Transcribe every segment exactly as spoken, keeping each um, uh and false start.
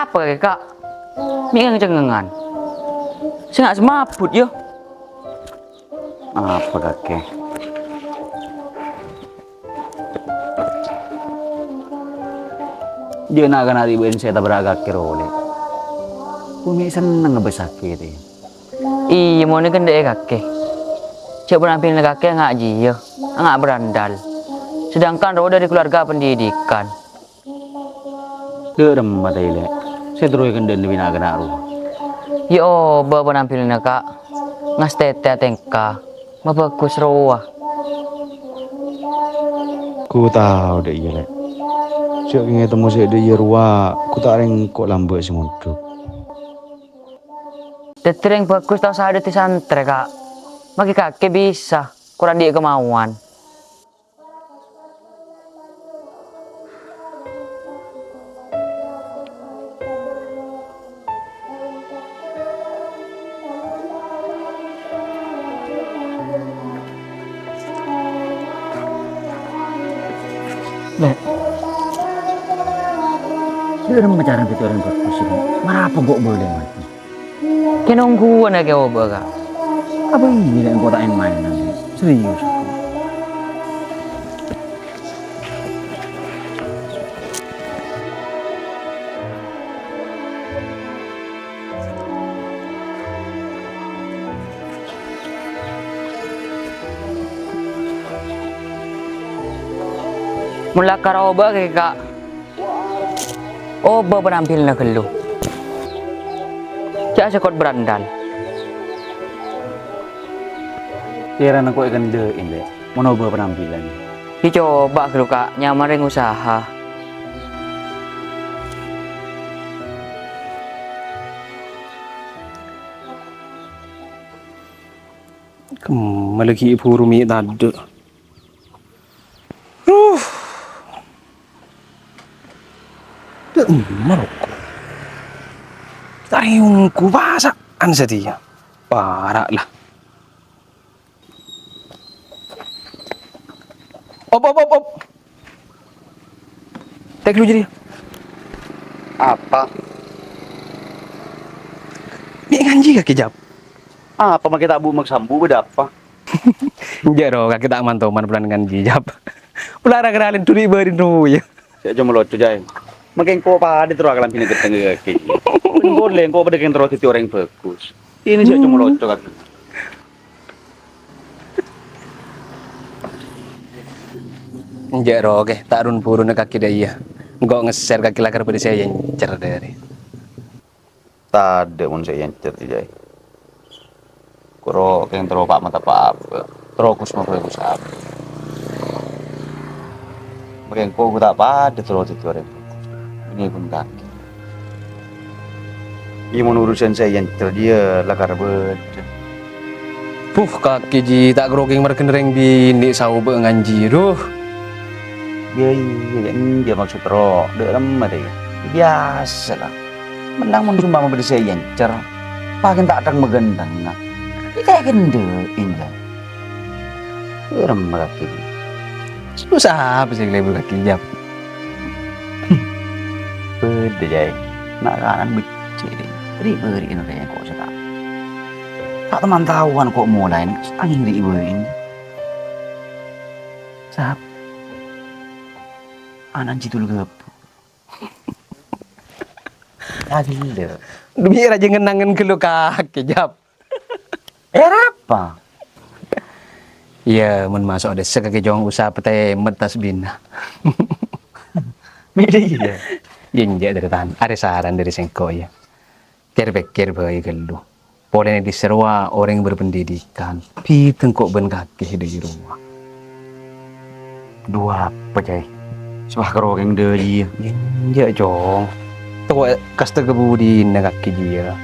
Apa kakè, Ka'? Mè' ngèng-cengngengan. Sènga' sè mabut, yâ. Apa kakè? Jhâ' na'-kana' ribâ'ân sè ètabrak kakè rowa, Lè'. Ko' mè' senneng ngabâssaghi, tè. Iyâ, mon èkendhâ'è kakè. Jhâ' panampilanna kakè nga' jiyâ, nga' berandal. Sedangkan rowa dhâri keluarga pendidikan. Dâ' remma, tè, Lè'? Sè terro èkendhâ'ân bi' na'-kana' rowa. Yâ obâ panampilanna, Ka'. Ngastètè atèngka. Mabhâghus rowa. Ku tao dâ' iyâ, Lè'. Jhâ' kèngèng temmo sè dâ' iyâ rowa, ku ta' rèng ko' lambâ' sè mondhuk. Dhâddhi rèng bhâghus tao sè dhâddhi santrè, Ka'. Maghi kakè bisa, korang dhi' kamaowan. Lè', dâ' remma carana dhâddhi orèng bhâghus, Lè'? Mara apa engko' bâlâi mati? Kè nongghuwân kakè obâ, Ka'. Apa iyâ, Lè', engko' ta' èn-maènan, Lè'? Serius engko'. Mon lakar obâ kakè, Ka'. Obâ panampilanna ghâllu. Jhâ' sè kot berandal. Kèrana ko' èkendhâ'è, Lè', mon obâ panampilan. Ècoba ghâllu, Ka', nyamana rèng usaha. Kemma laghi' buru mè' tadâ'. Huh. Dâ' emma roko'. Ta' èongghu pasa'an satèya. Para' la. Op, op, op, op. Tèk lu jadi. Apa? Mè' nganji kakè, Jap. Apa makè ta' bu-, mak-sambu bâdâ apa? Enjâ' ro, kakè ta' mantoman polana nganji, Jap. Polana kenalin duli bâri' rowa, yâ. Sè coma loco, Jay. Makè engko' padâ terro akalambhina ghettengnga kakè. Engko' lè, engko' padâ kèng terro dhâddhi orèng bhâghus. Ini sè coma loco, kakè. Enjâ' ro, kè, ta' run-buruna kakè dâ' iyâ. Engko' ngessèr kakè lakar bâdâ sè èncer dâri. Tadâ' mon sè èncer, Jay. Koro kèng terro pa' mata pa' apa. Terro kus mabhâghus apa. Makè engko' ghu ta' padâ terro dhâddhi orèng bhâghus. Bânnè ghun kakè. Iyâ, mon urusan sè èncer jiyâ lakar bâdâ. Puh, kakè ji, ta' karo kèng marghâna rèng binè' saobâ nganji, duh. Iyâ, iyâ, iyâ, enjâ' maksod ro, dâ' remma tè, iyâ. Biyasa la. Mennang mon seumpama bâdâ sè èncer, pakèn ta' thèng-maghânthengnga. Iyâ, ta' èkendhâ'in, jâ. Dâ' remma kakè ji. Susah apa sè èkalèbur kakè, Jap? Bâdâ, Jay. Na'-kana' beccè', Ding. Ri'-bâri'na rèng ko' sè ta', ta' toman taowan ko' molaè, angèn ri'-bâri'na. Sap. Ana' Jidul Gabbu. Aghellâ'. Dhu, mè' rajâ ngen-angen ghâllu kakè, Jap. Arapa? Iyâ, mon maso' dissa' kakè jhung usaha patèmmet tasbina. Mè' iyâ. Iyâ, enjâ' tarètan. Arè saran dâri sèngko', iyâ. Kèr-pèkkèr bhâi ghâllu. Polana è dissa' rowa orèng berpendidikan. Bhidhâng ko' bân kakè dâri rowa. Dhu apa, Jay? Sè pas karo kèng dâjiyâ. Enjâ', Cong. Tako' kasta kabudina kakè jiyâ.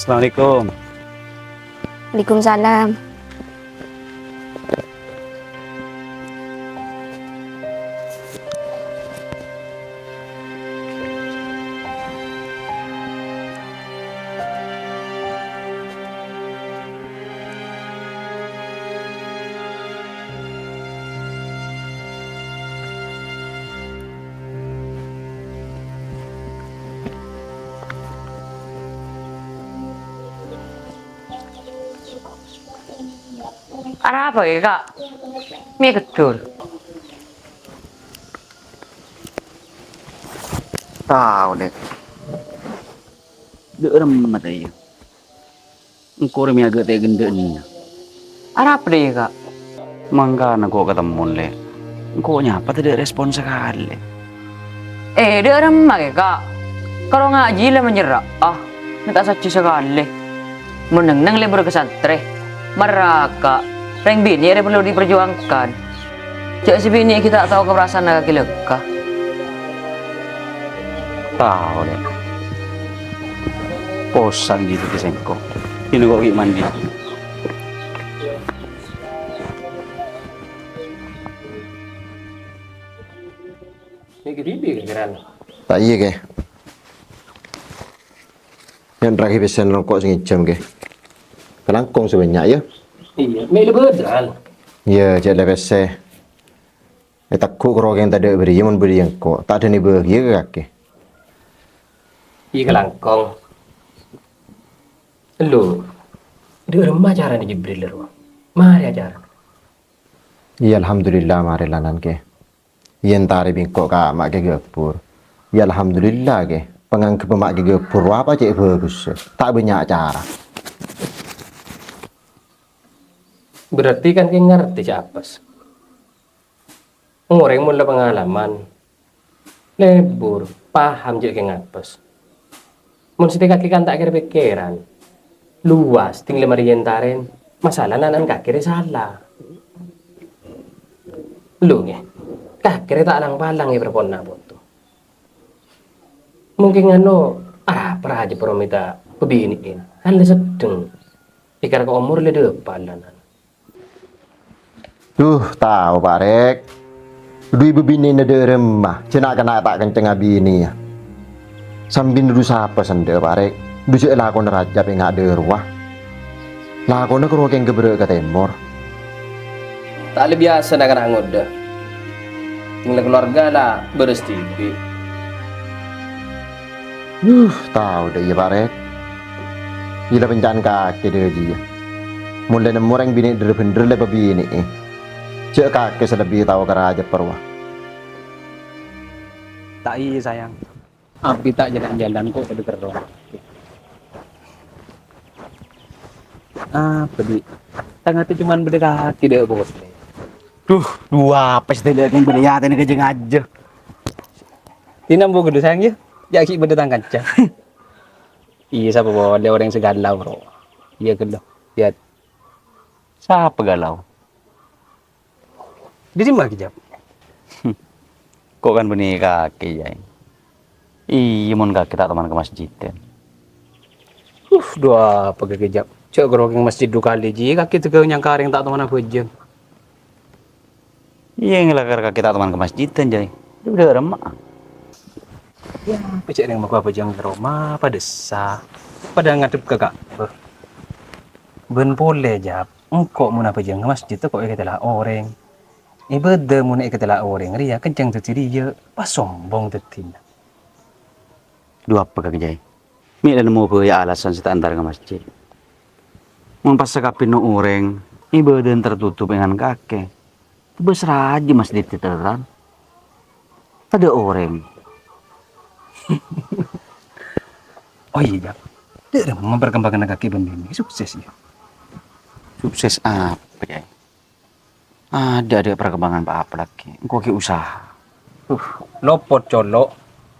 Assalamualaikum. Waalaikumsalam. Arapa, Kè, Ka'? Mè' keddhul. Tao, Lè'. Dâ' remma ta' iyâ? Engko' rè mè' aghâ' tè' gendhâ'na. Arapa dâ' iyâ, Ka'? Mangkana engko' katemmo, Lè'. Engko' nyapa tadâ' respon sakalè. Eh, dâ' remma, Kè, Ka'? Karo ngajhi la manyerra'a, mè' ta' sajjhi sakalè. Mon neng-enneng lebur ka santrè, maraka, rèng binè' rè parlo diperjuangkan. Jhâ' sè binè' ghi' ta' tao ka parasaanna kakè lèkka. Tao, Lè'. Posang jiyâ dhâddhi sèngko'. Ino kok ghi' mandi. Nèka dhibi' kèran. Ta' iyâ, Kè. Nyantraghi pèssèna rongko' sè ngènjhâm, Kè. Kalangkong sè bânnya', yâ. Iyâ, mè' la bâdâl. Iyâ, jhâ' la pèssè. Ètegghu' ka rokèng tadâ' bâriyâ mon bâriyâ engko', ta' dhâni bâgiyâ ka kakè. Iyâ, kalangkong. Elu, dâ' remma carana Jibril rowa? Marè acara. Iyâ, alhamdulillah, marè lanan, Kè. Iyâ, entarè bi' engko' ka ma' Kè Gabur. Iyâ, alhamdulillah, Kè. Pangangghep ma' Kè Gabur, apa cè' bhâghussâ. Ta' bânnya' acara. Berarti kan Kè ngartè cè' apes. Orèng mon la pangalaman, lebur, paham jhâ' kèng apes. Mon sè kakè kan ta' kèra pèkkèran, luas, ding la marè èntarèn, masalana ana'na kakè rè sala. Lu, ngghi, kakè rè ta' lang-palang è parponna poto. Mon kèng nganu, arapa rajâ paromita bâbinè'èn, kan la seddheng. Èkara ka omor la dâpa' lanan. Duh, tao, Pa' Rèk. Dhu bâbinè'na dâ' remma, jhâ' na'-kana' ta' kencèngnga binèya. Sambi nodhu sapa sendhâ, Pa' Rèk? Dhu jhâ' lakona rajâ pènga' dâ' rowa. Lakona karo kèng ghâbârâ' ka tèmor. Ta' la biyasana kana' ngodâ. Kèng la kalowarga la bârâs dhibi'. Yuh, tao dâ' iyâ, Pa' Rèk. Iyâ la penca'an kakè dâ' jiyâ. Mon la nemmo rèng binè' dhâr-bhendhâr la bâbinè'è. Jhâ' kakè sè lebbi tao ka rajâ parowa. Ta' iyâ, sayang. Abdhi ta' jhâlân-jhâlân ko' padâ terro. Apa, Di'? Tang atè coma bâdâ kakè dâ' polè. Duh, dhu apa sè tadâ' kèng bâdâ è atèna ka jhâ' ngajhâ. Dinah ambu ghâllu, sayang, yâ. Jhâ' ghi' bâdâ tang kanca. Iyâ, sapa polè orèng sè galau, Bro? Iyâ, ghâllu. Yâ. Sapa galau? Dâri dimma, Kè Jab? Ko' kan bânnè kakè, Jay. Iyâ, mon kakè ta' toman ka masjidhân. Uh, dhu apa kakè, Jab? Jhâ' ghârokèng masjid dhu kalè, Ji. Kakè tegghâ nyangka orèng ta' toman abhâjâng. Iyâ, ngèlakar kakè ta' toman ka masjidhân, Jay. Dâ' remma. Yâ, pècè' neng mako abhâjâng ka roma, padâ essa. Padâ ngadhep ka Ka'bah. Bân polè, Jab. Engko' mon abhâjâng ka masjid, engko' èkatèla orèng. Ibâdâ mon èkatèla orèng rèya kencèng dhâddhi riyâ, pas sombong dhâddhina. Dhu apa, Kang Jay? Mè' la nemmo bhâi alasan sè ta' entar ka masjid. Mon pas sakabbhinna orèng, ibâdâna tertutup èngan kakè. Bâs rajâ masjid diteran. Tadâ' orèng. Oh iyâ, Jab. Dâ' remma perkembanganna kakè bân binè? Sukses, yâ? Sukses apa, Jay? Adâ', adâ' perkembangan pa-apa laghi'. Engko' ghi' usaha. Uh, lopot colo'.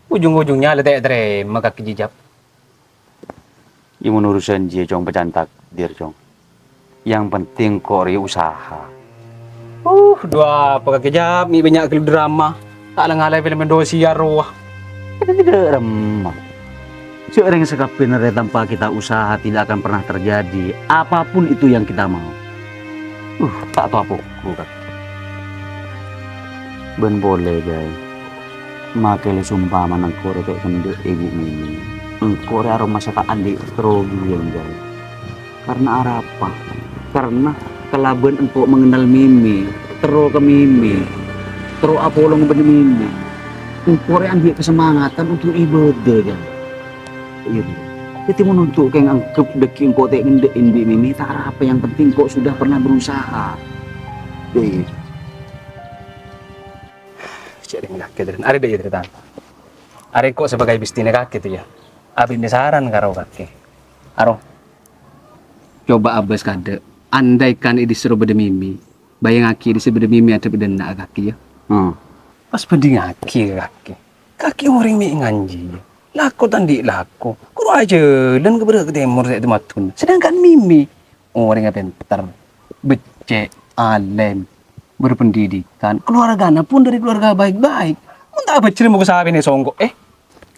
Ujung-ujungnya la ta' ètarèma kakè, Jab. Yâ, mon urusan jiyâ, Cong, pèca'an takdir, Cong. Yang penting engko' rèya usaha. Uh, dhu apa kakè, Jab, mè' bânnya' ghâllu drama. Ta' la ngalaè film Indosiar rowa. Dâ' remma. Jhâ' rèng sakabbhiyânna rè tanpa kita usaha tidak akan pernah terjadi apapun itu yang kita mau. Uh, ta' towa pogghu, Kak. Bân polè, Jay. Makè la sompamana engko' rè ta' kèndhâ è bu' Mimi. Engko' rè aromasa ta' andi' terro ghiyâ, Jay. Karna arapa? Karna kalabân engko' mengenal Mimi, terro ka Mimi, terro apolong bân Mimi, engko' rè andi' kasemangatan untuk ibâdâ, Jay. Iyâ, Jay. Dhâddhi mon onto' kèng anggep dhâggi' engko' ta' ngendhâ'in bi' Mimi, ta' arapa, yang penting engko' sudah pernah berusaha. Dhâddhi, cè' rèng kakè, Dren. Arè dhâ' iyâ, Dren. Arè engko' sebagai bistina kakè, to, yâ. Abit penasaran karo kakè. Aro. Coba abâs kadâ'. Andaikan è dissa' rowa bâdâ Mimi, bâjângaghi è dissa' bâdâ Mimi adhep dâ' enna' kakè, yâ. Hmm. Pas bhândhingaghi ka kakè. Kakè orèng mè' nganjiyâ. Lako ta' andi' lako. Koro ajhâlân ka bârâ' ka tèmor sè ètemmaduna. Sedangkan Mimi, orèngnga pènter, beccè', alèm, berpendidikan, keluargana pun dari keluarga baik-baik. Mon ta' abhâjjhrâ moko sapèna songko', eh?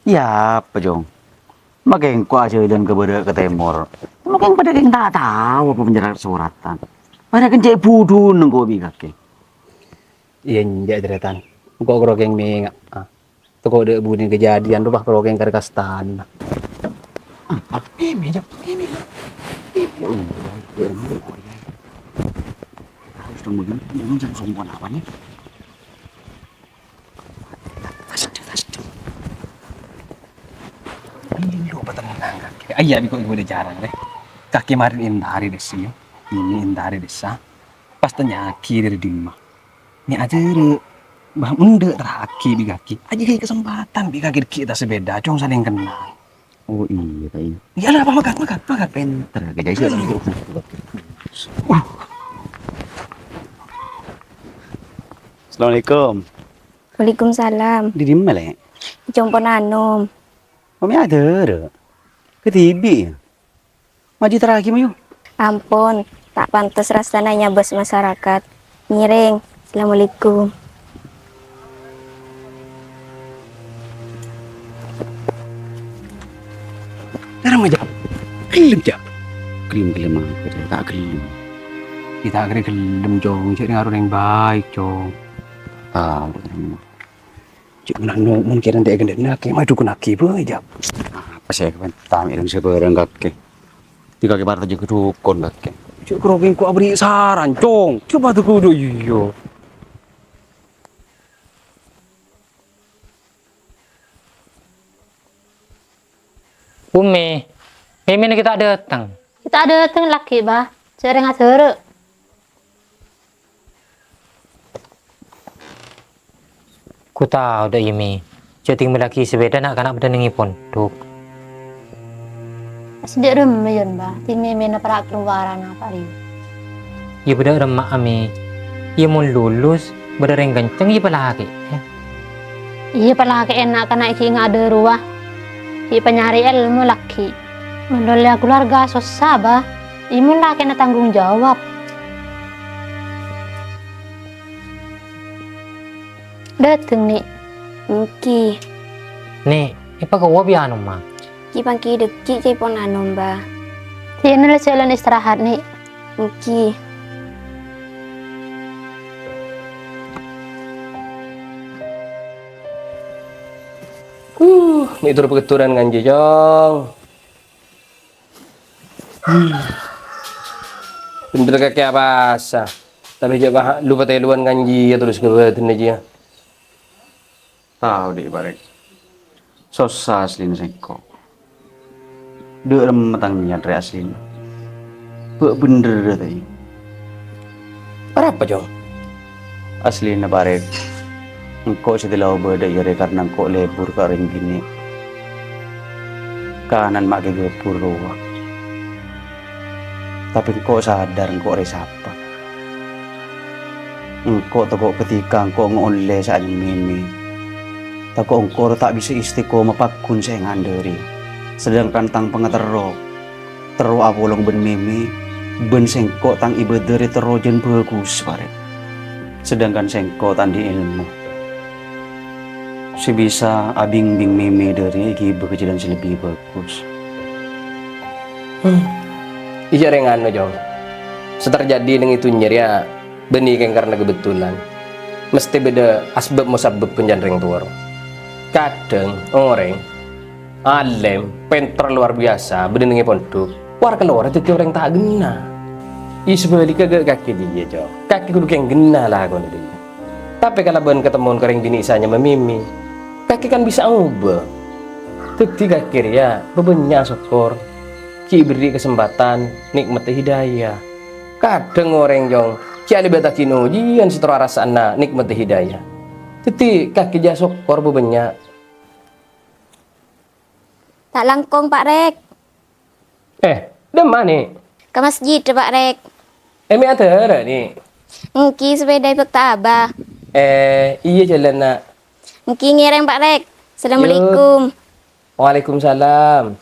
Iyâ, apa, Jong? Makè engko' ajhâlân ka bârâ' ka tèmor. Makè padâ kèng ta' tao apa panjhâr soratan. Padâ kèng cè' budhuna engko' bi' kakè. Iyâ, enjâ', Tarètan. Engko' koro kèng mènga'a. Tako' dhâ' bunèng kajhâdhiyân rowa koro kèng karè kastana. Ah, ah, Mimi, Jong. Mimi, Jong. Mimi, Jong. Harus dong begini, jangan sampai sombong apa nih? Tas, tas, tas. Iyâ, lu apa tenang, kakè. Iyâ, bi' ko' ghulâ jhârâng, rè. Kakè marèn èntarè dissa', yâ. Ini èntarè dissa'. Pas tanya'aghi dâri dimma. Mè' ajhârâ'. Bâh, mon dhâ' terraghi bi' kakè. Ajhâgâ kasempatan bi' kakè dhâggi' è attas sepeda, cong salèng kennal. Oh, iyâ, ta' iyâ. Iyâ lah, apa, makat, makat, makat. Pènter, kakè, jhâ' iyâ. Assalamualaikum. Waalaikumsalam. Dâri dimma, Lè'? È compo'na Anom. Kok mè' ajhârâ'? Kadhibi', yâ? Maju terraghi, mayu. Ampon, ta' pantes rasana nyabâs masarakat. Ngèrèng. Assalamualaikum. Dârâmma, Jâ? Ghellem, Jâ? Ghellem-ghellem apa, Jâ? Ta' ghellem. Yâ, ta' kèra ghellem, Cong. Jhâ' nèng aro orèng baik, Cong. Tao, Jâ. Cè' mènangno mon kèra ndâ' è ghândhâna kakè, mayu dhukunnaghi bhâi, Jâ. Apa sè èkabânta mè' rèng sabhârâng kakè? Dhi kakè partajâ ka dhukun kakè. Cè' koro kèng ko' aberri' saran, Cong. Coba tuh kudu, iyâ. Ummi, Mimi nèka ta' dâteng. Ta' dâteng laghi, Bah. Jhâ' rèng ajhârâ'. Ku tao dâ' iyâ, Mi. Jhâ' tinggalaghi sepeda na'-kana' bâdâ nèng è pondhuk. Sè dâ' remma, Yon, Bah? Dhi Mimi na para' kalowara napa, Rin? Iyâ bâdâ remma'a, Mi. Iyâ mon lulus, bâdâ rèng kenceng iyâ palakè'è. Iyâ palakè'è na'-kana' ghi' ngada rowa. Ghi' panyarè èlmo laghi. Mon lolèya kalowarga sossa, Bah. Iyâ mon lakèna tanggung jawab. Dâteng, Ni'. Èngghi. Ni', èpakowa bi' Anom, Ma? Ghi' pangghi dhâggi' ka èpon Anom, Bah. Dinah la jhâlân istirahat, Ni'. Èngghi. Huh, Ni' dur-pagedduran nganjhi, Cong. Hmm. Bhender kakè apasa. Tapè jhâ' pa-, lu patèlowan nganjhi, yâ, terros ka bâdânna jiyâ. Tao, Dhi', Parèk. Sossa asllina sèngko'. Dâ' remma tang niyat rè asllina. Bâ' bhender, ta' iyâ? Arapa, Cong? Asllina, Parèk, engko' sè dâlâ obâ dâ' iyâ rè karna engko' lebur ka orèng binè'. Kanan ma' ghi' ghâbur rowa. Tapè engko' sadar engko' rè sapa. Engko' tako' ketika engko' ngaollè sa'at Mimi. Tako' engko' rowa ta' bisa istiqomah pagghun sè ènga' dâri. Sedangkan tang pangaterro, terro apolong bân Mimi, bân sèngko' tang ibâdâ rè terro jân bhâghus, Parèk. Sedangkan sèngko' ta' andi' èlmo sè bisa abingbing Mimi dâri èghibâ ka jhâlân sè lebbi bhâghus. Hmm. Iyâ, rèng anu, Cong. Sè terjadi nèng è dhunnya rèya bânnè kèng karna kabhendherrân. Mesthè bâdâ asbâb-mosabbâb bân rèng towa. Kadhâng orèng alèm, pènter lowar biyasa, bâdâ nèng è pondhuk, war-kalowar dhâddhi orèng ta' ghenna. Iyâ, sabhâligghâ ghâ-, kakè dhiyâ, Cong. Kakè kodhu kèng ghenna lakona dhiyâ. Tapè kalabân katemmo ka rèng binè' sè anyama Mimi, kakè kan bisa ngobâ. Dhâddhi kakè rèya bhâbhânnya' sokkor, ghi' èberri' kasempatan nèkmata hidayah. Kadhâng orèng, Cong, ghi' alèbâtaghi nojiyân sè terro arassa'anna nèkmata hidayah. Dhâddhi kakè jhâ' sokkor bhâbhânnya'. Ta' langkong, Pa' Rèk. Eh, dâmma, Ni'? Ka masjid, Pa' Rèk. Eh, mè' adârâ, Ni'? Èngghi, sepèda èbâkta abâ. Eh, iyâ, jhâlân, Na'. Èngghi ngèrèng, Pa' Rèk. Assalamualaikum. Waalaikumsalam.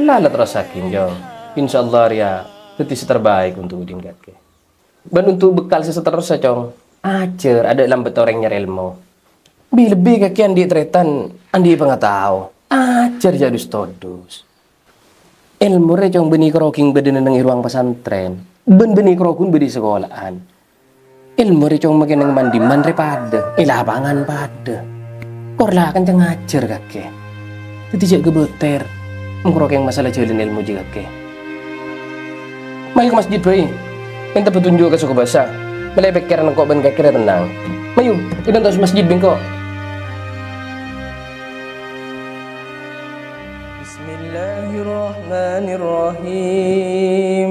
La, la terrossaghi, Cong. Insyaallah rèya dhâddhi sè terbaik untuk dhing kakè. Bân untuk bekal sè saterrossa, Cong, ajhâr adâ' lambât orèng nyarè èlmo. Bi-, lebbi kakè andi' tarètan, andi' pangatao. Ajhâr jhâ' dus-todus. Èlmo rè, Cong, bânnè karo ghing bâdâna neng è ruang pasantrèn, bân bânnè karo ghun bâdâ è sakola'an. Èlmo rè, Cong, makè neng man-dimman rè padâ, è lapangan padâ. Kor la kenceng ajhâr kakè. Dhâddhi jhâ' ghâbâtèr. Mokoro kèng masalah jhâlân èlmo jiyâ kakè. Mayu ka masjid bhâi. Mènta patunjuk ka soko bhâsa. Mèlè pèkkèran engko' bân kakè rè tennang. Mayu, èbântosè masjid bi' engko'. Bismillahirrahmanirrahim.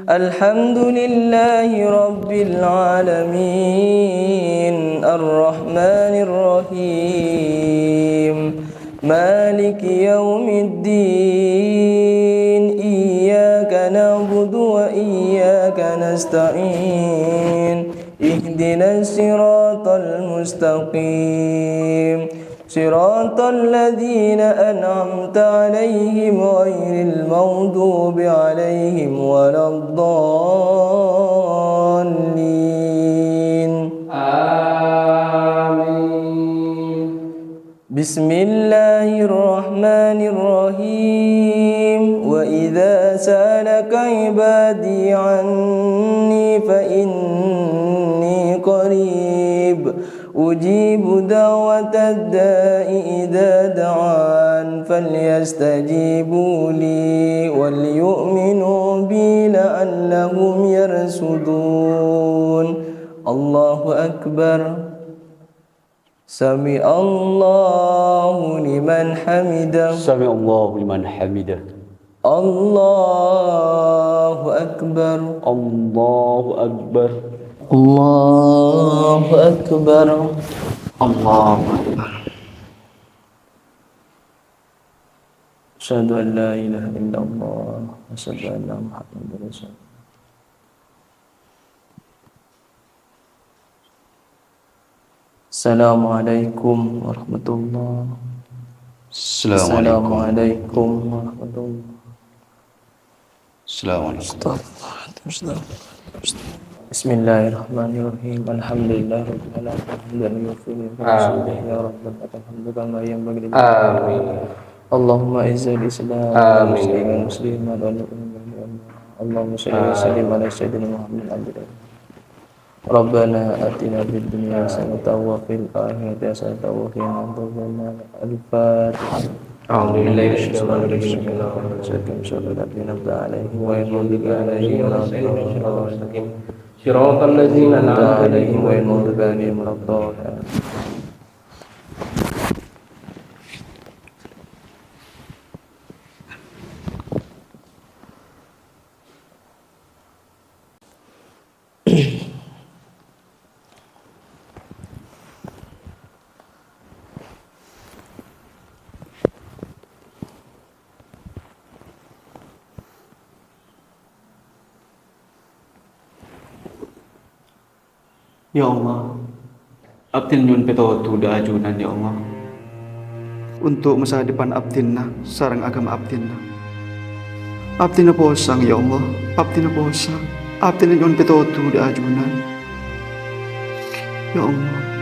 Alhamdulillahi rabbil alamin. Arrahmanirrahim. مالك يوم الدين. إياك نعبد وإياك نستعين. اهدنا الصراط المستقيم. صراط الذين أنعمت عليهم غير المغضوب عليهم ولا الضالين. آمين. بسم الله الرحمن الرحيم. وإذا سألك عبادي عني فإني قريب أجيب دعوة الداع إذا دعان فليستجيبوا لي وليؤمنوا بي لعلهم يرشدون. الله أكبر. سمع الله لمن حمده. سمع الله لمن حمده. الله أكبر. الله أكبر. الله أكبر. الله أكبر. أشهد أن لا إله إلا الله. أشهد أن محمدا رسول الله. السلام عليكم ورحمة الله. السلام عليكم. السلام عليكم ورحمة الله. السلام عليكم. بسم الله الرحمن الرحيم. الحمد لله رب العالمين. حمدا يوافي نعمه ويكافئ مزيده. يا ربنا لك الحمد كما ينبغي لجلال وجهك. آمين. اللهم أعز الإسلام والمسلمين والمؤمنين. اللهم صل وسلم على سيدنا محمد عبد الله. ربنا آتنا في الدنيا حسنة وفي الآخرة حسنة وقنا عذاب النار. الفاتحة. أعوذ بالله من الشيطان الرجيم. بسم الله الرحمن الرحيم. صراط الذين أنعمت عليهم غير المغضوب عليهم ولا الضالين. صراط الذين أنعمت عليهم غير المغضوب عليهم ولا الضالين. Ya Allah, abdhina nyo'on pètodhu dâ' ajunan, ya Allah. Untuk masa depan abdhina sareng aghâma abdhina. Abdhina posang, ya Allah, abdhina posang. Abdhina nyo'on pètodhu dâ' ajunan. Ya Allah,